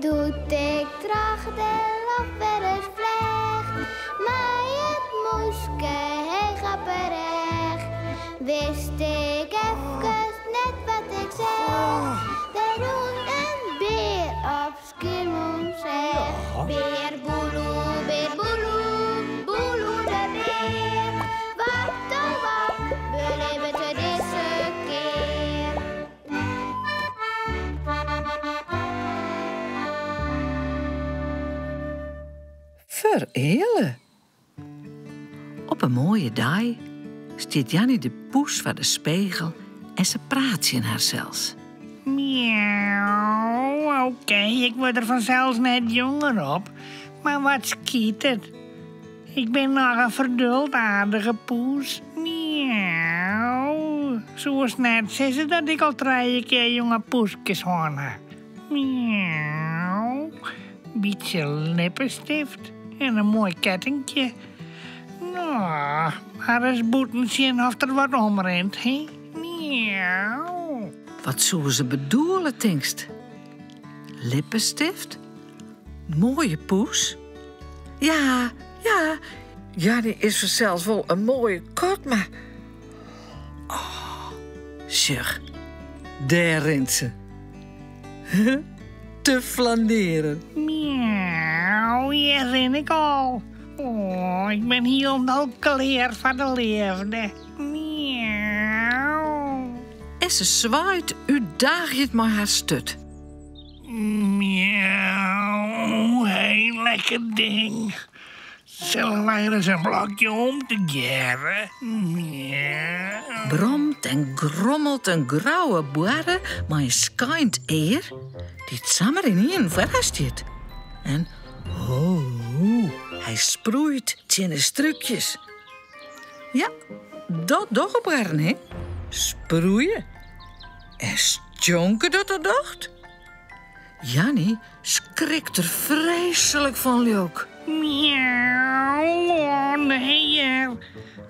Doe't ik troch de loft wer ris fleach, mei it mûske heech op 'e rêch, wist ik efkes net wat ik seach. Der rûn in bear op Skiermûntseach. Bear Boeloe, bear Boeloe, Boeloe de bear. Wat oh wat belibbet er dizze kear? Fereale. Op in moaie dei stiet Janny de poes foar de spegel en se praat tsjin harsels. Miauw, okee, ik wurd der fansels net jonger op, mar wat skyt it? Ik bin noch in ferduld aardige poes. Miauw, soest net sizze dat ik al trije kear jonge poeskes hân ha. Miauw, bytsje lippestift en in moai kettinkje. No, mar ris bûten sjen oft der wat omrint, hè? Miauw. Wat soe se bedoele, tinkst? Lippestift? Moaie poes? Ja, ja, Janny is fansels wol in moaie kat, mar. Oh, sjoch, dêr rint se. Te flanearen. Miauw, hjir rin ik al. Oh, ik bin hielendal klear foar de leafde. Miauw. En se swaait útdaagjend mei har sturt. Miauw, hey, lekker ding. Sille wy ris in blokje om tegearre? Miauw. Bromt en grommelt in grouwe boarre mei in skeind ear, dy't samar ynienen foar har stiet. En ho, hy sproeit tsjin de strúkjes. Ja, dat dogge boarren, hè? Sproeie. En stjonke dat dat docht? Janny skrikt der freeslik fan lilk. Miauw, oh nee hear.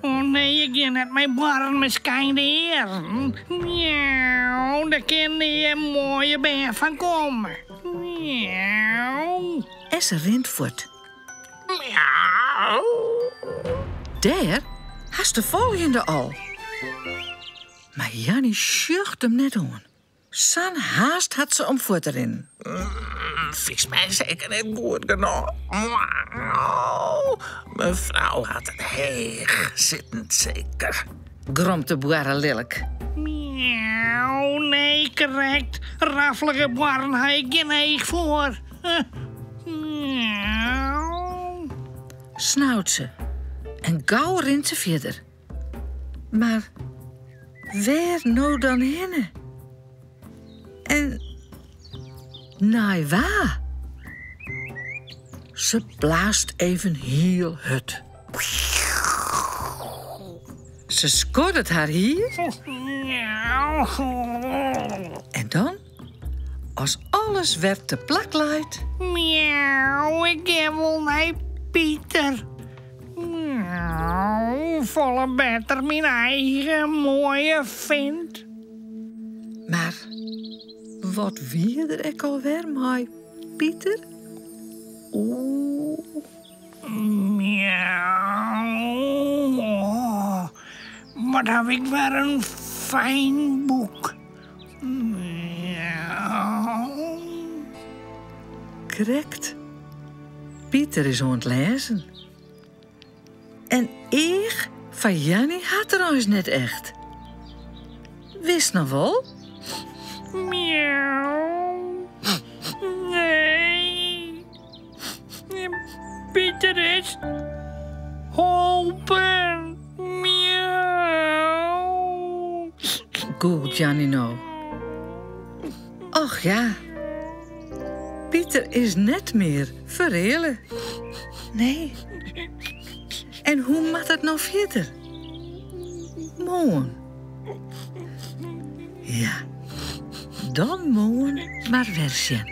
Oh nee, ik gean net mei boarren mei skeinde earen. Miauw, dêr kin nea moaie bern fan komme. Miauw. En se rint fuort. Miauw. Dêr hast de folgjende al. Mar Janny sjocht him net oan. Sa'n haast hat se om fuort te rinnen. Fynst my seker net goed genôch. Mefrou hat it heech sitten seker. Gromt de boarre lilk. Miauw, nee, krekt. Raffelige boarren ha ik gjin each foar. Miauw. Snaut se en gau rint se fierder. Mar wêr no dan hinne? En nei wa? Se blaast even hiel hurd. Se skoddet har hier. En dan, as alles wer te plak leit. Miauw, ik gean wol nei Pieter. Miauw, folle better myn eigen moaie fint. Mar wat wie der ek alwer mei Pieter? Oeh. Miauw, wat haw ik wer in fijn boek. Miauw. Krekt. Pieter is oan it lêzen. En each foar Janny hat er eins net echt. Witst noch wol? Miauw. Nee. Pieter is holpen. Miauw. Gûlt Janny no. Och ja. Pieter is net mear fereale. Nee. En hoe moat it no fierder? Moarn. Ja, dan moarn mar wer sjen.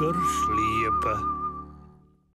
Lekker sliepe.